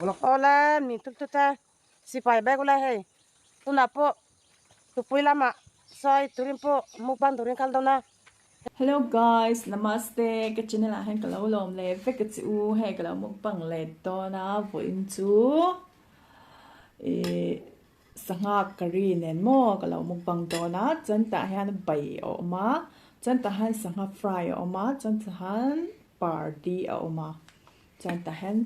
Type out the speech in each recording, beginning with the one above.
Awle min tum tut a, sipai bag ula hei tunah pawh tupui lamah sawi turin pawh mukbang turin kal dawn a. Hello guys, namaste ka channel ah hian ka lo lawm leh vek a che u, hei ka lo mukbang leh dawn a vawiin chu ih sangha curry nen maw ka lo mukbang dawn a chuan tah hian bai a awm a chuan tah hian sangha fry a awm a chuan tah hian party a awm a chuan tah hian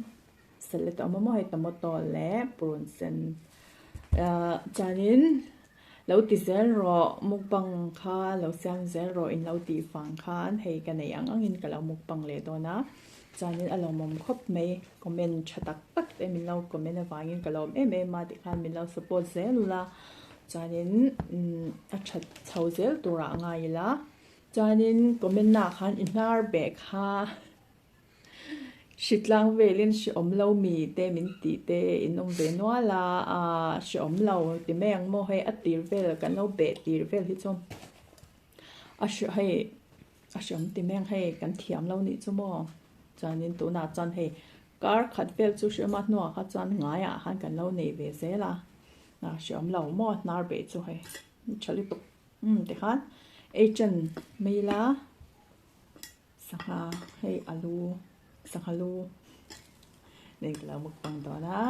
Salad a awm a maw hei tomato leh purun sen ahh chuanin lo ti zel rawh mukbang kha lo siam zel rawh in lo tih vang khan hei ka nei ang angin ka lo mukbang leh dawn a chuanin a lawmawm khawp mai comment tha tak tak te min lo comment avangin ka lawm em em a tikhan min lo support zel ula chuanin umm a that chho zel turah a ngai ila chuanin comment na ah khan i hnar beh kha. Hritlang velin hreawm lo mi te min tih te in awm ve nual a, aaa hreawm lo ti mai ang maw hei a tir vel kan lo beh tir vel hi chu a hre hei a hreawm ti mai ang hei kan thiam lo nih chu maw chuanin tunah chuan hei kar khat vel chu hreawm a hnuah kha chuan ngaiah khan kan lo nei ve zel a, hreawm lo maw hnar beh chu hei tha lutuk umm tikhan ei chen mai ila. Sangha hei alu sangha lu nen ka lo mukbang dawn a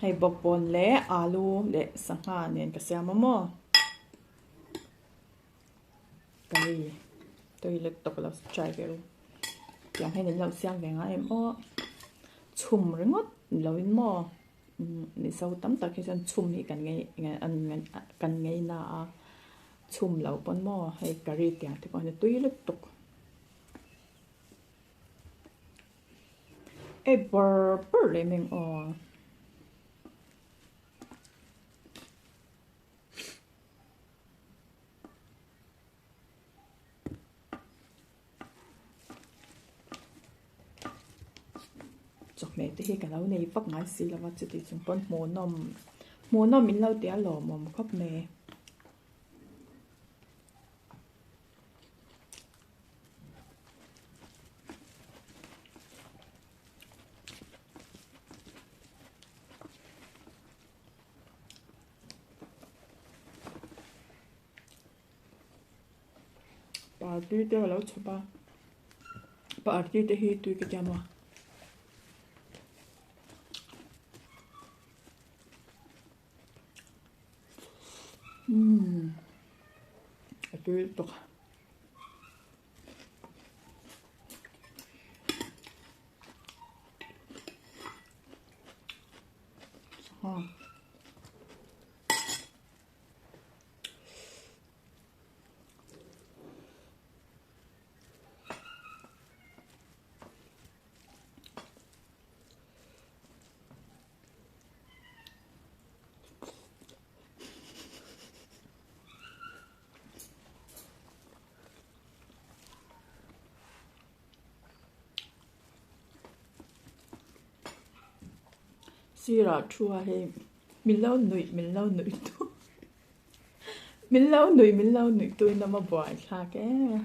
hei bawkbawn leh alu leh sangha nen ka siam a maw curry toilet tawk lo try ve ru tiang hian in lo siam ve ngai em aw chhum ringawt ni lo in maw mizo tam tak hi chuan chhum hi kan ngei kan ngei na a. Chhum lo pawn maw hei curry tiang te pawh hi tui lutuk. Ei bawr bawr leh meng aw. Chawhmeh te hi ka lo nei vak ngai si lo a chuti chung pawn hmuhnawm hmuhnawm in lo ti a lawmawm khawp mai. Party te ka lo chhawp a party te hi tui ka ti a maw. Umm a tui lutuk a. Sangha. Sirah thu a hei min lo nuih min lo nuih tu min lo nuih min lo nuih tu in awm a buaithlak em a.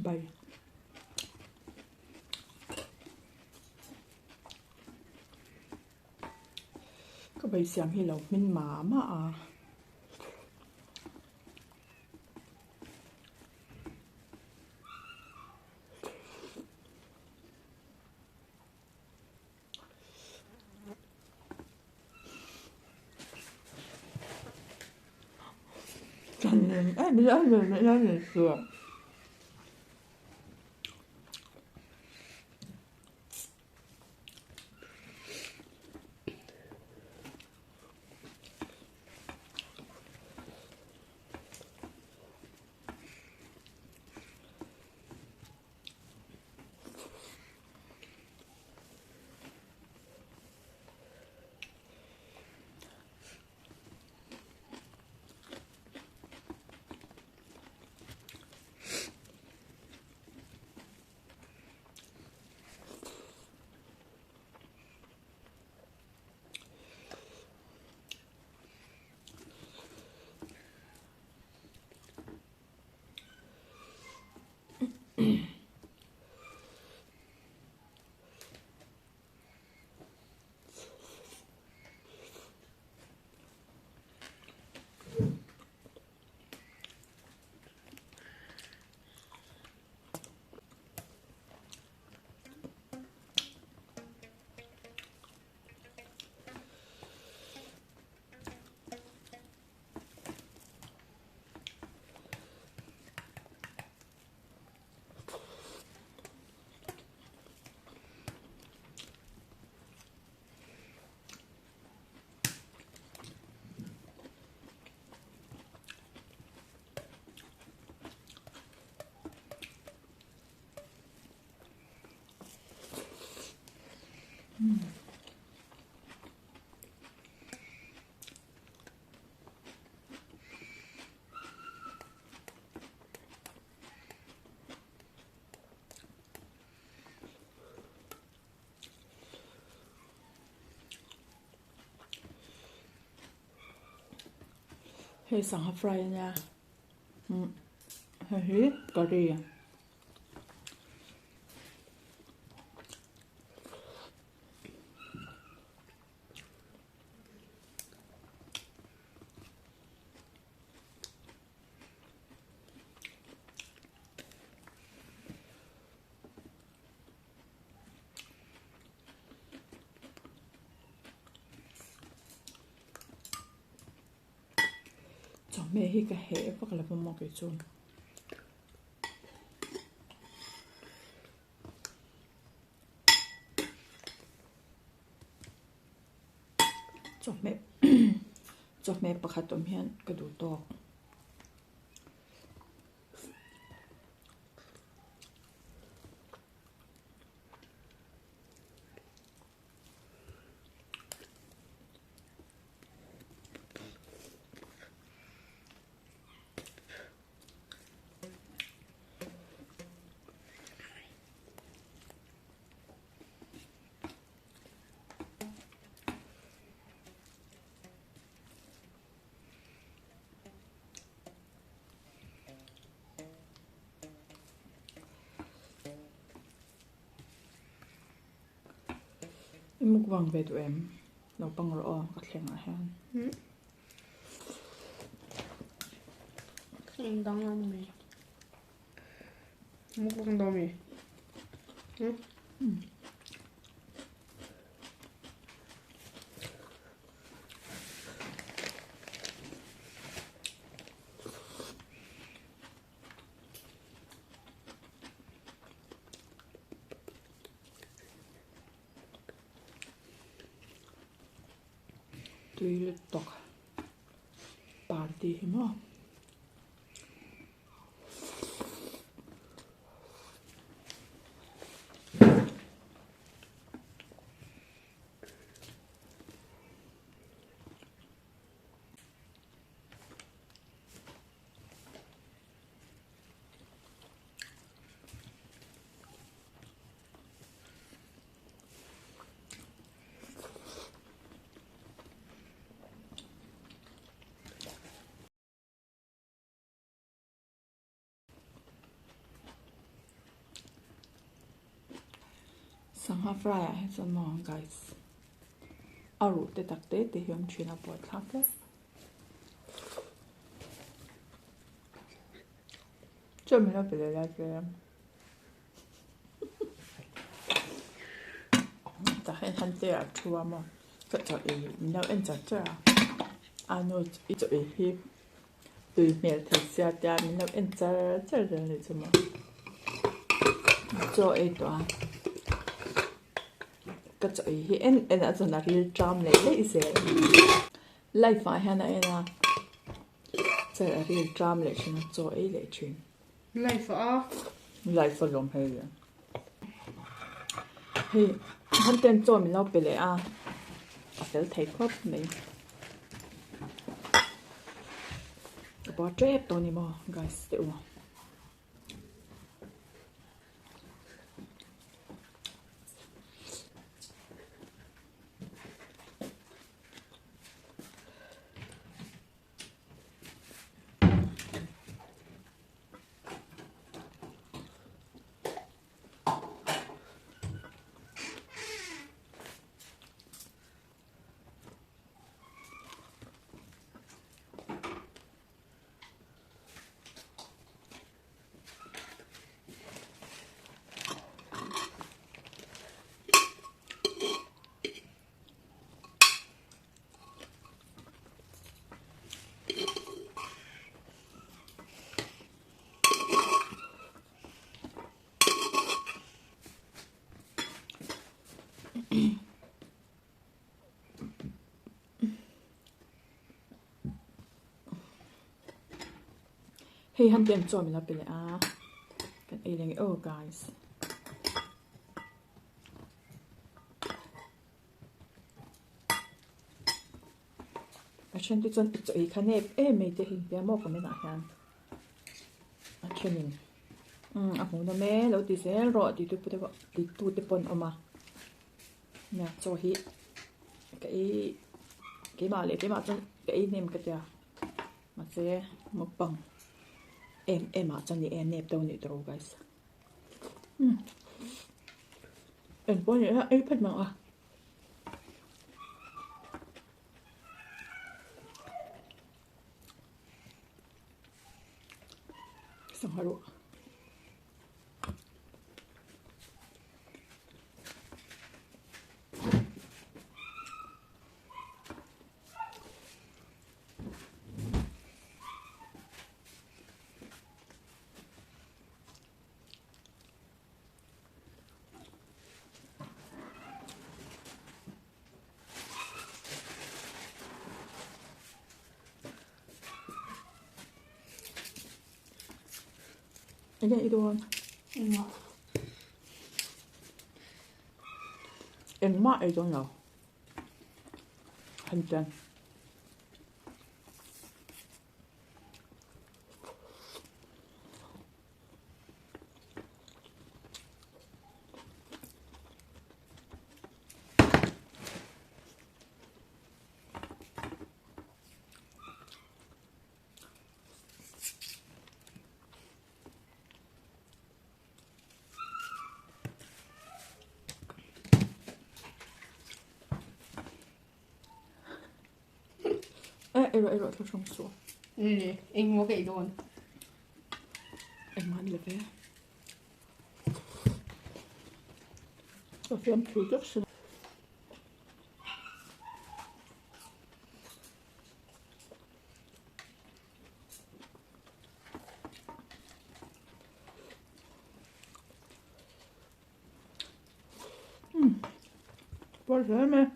Bai. Ka bai siam hi lo hmin mah mah a. Hei sangha fry a nia umm hei hi curry. Chawhmeh hi ka heh vak lo va maw kei chu. Chawhmeh chawhmeh pakhat awm hian ka duh tawk. I mukbang ve duh em? Lo pang rawh aw ka thleng ah hian. Thleng dang a ni mai. Mukbang dawn mi? Tui lutuk party hi maw. Sangha fry ah hian chuan maw guys a ruh te tak te te hi a awm thin a pawh thlak tlat. Chaw min lo pe leh lai che. Tah hian han te ah thu a maw ka chaw ei min lo en char char a a nu i chaw ei hi tui hmel thei sia tia min lo en char char zel a nih chu maw chaw ei tawh a ka chaw ei hi en en a chuan a ril ṭam leh daih zel live ah hian a en a chuan a ril ṭam leh ṭhin a chaw ei leh ṭhin. Life a. Life a lawm hei le. Hei han ten chaw min lo pe leh a, a fel thei khawp mai. Ka pawh tep tawh a ni maw guys te u. Hei han ten chaw min lo pe leh a kan ei leh nge aw guys. A then te chuan i chaw ei kha nep em mai te hi tia maw comment ah hian a thenin umm a hmuh nawm e lo ti zel rawh ti tu te pawh ti tu te pawh an awm a nia chaw hi ka ei keimah leh keimah chuan ka ei hnem ka tia. Mahse mukbang em em ah chuan ni e nep deuh a nih tawh guys. Umm engpawh ni ila ei phat mang a. Sangha ruah. Enge i dawn? Engmah. Engmah ei dawn lo. Han chuan. Eh, ei rawh ei rawh thla hrang suh. Ni, engmaw ka ei dawn? Engmah ni lo ve. Ka fiamthu vek sin. Puar hle mai.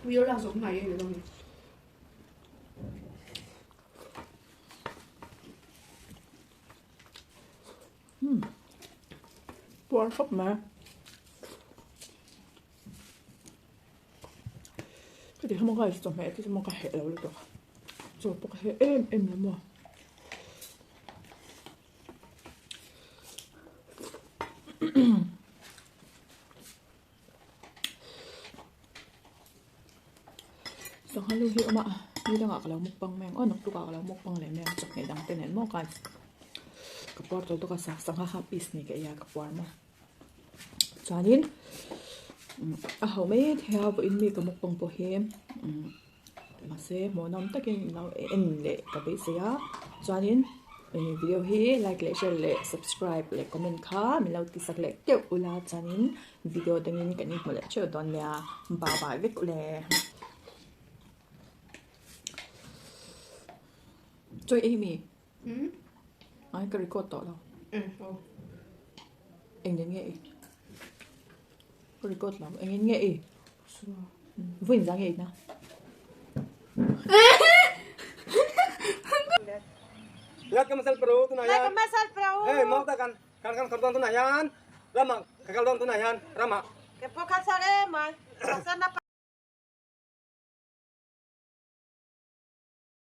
Video lak zawk mai a ni lo ni. Puar khawp mai. Ka ti hmang guys chawhmeh te chu maw ka heh lo lutuk a chaw pawh ka heh em em lo maw. Sangha lu hi a awm a ni dangah ka lo mukbang mai ang aw naktukah ka lo mukbang leh mai ang chawhmeh dang te nen maw guys ka puar tawh tawk a sangha kha piece ni ka ei a ka puar maw. Chuanin a ho mai thei a vawiin mi ka mukbang pawh hi mahse hmuhnawm takin in lo en leh ka beisei a chuanin video hi like leh share leh subscribe leh comment kha min lo ti sak leh keuh ula chuanin video dangin kan inhmu leh theuh dawn nia bye bye vek ule. Chawi ei mi? Ai ka record tawh lo. Engin nge i? Ka record lo. Engin nge i? Vawiin zang nge i na? Lihat ke masal peru tu Lihat nayan. ke masal peru. Hey, mau tak kan? Kan kan korban tu nayan. Lama, kakal don tu nayan. Rama. Ke po kal sare mai. Pasal na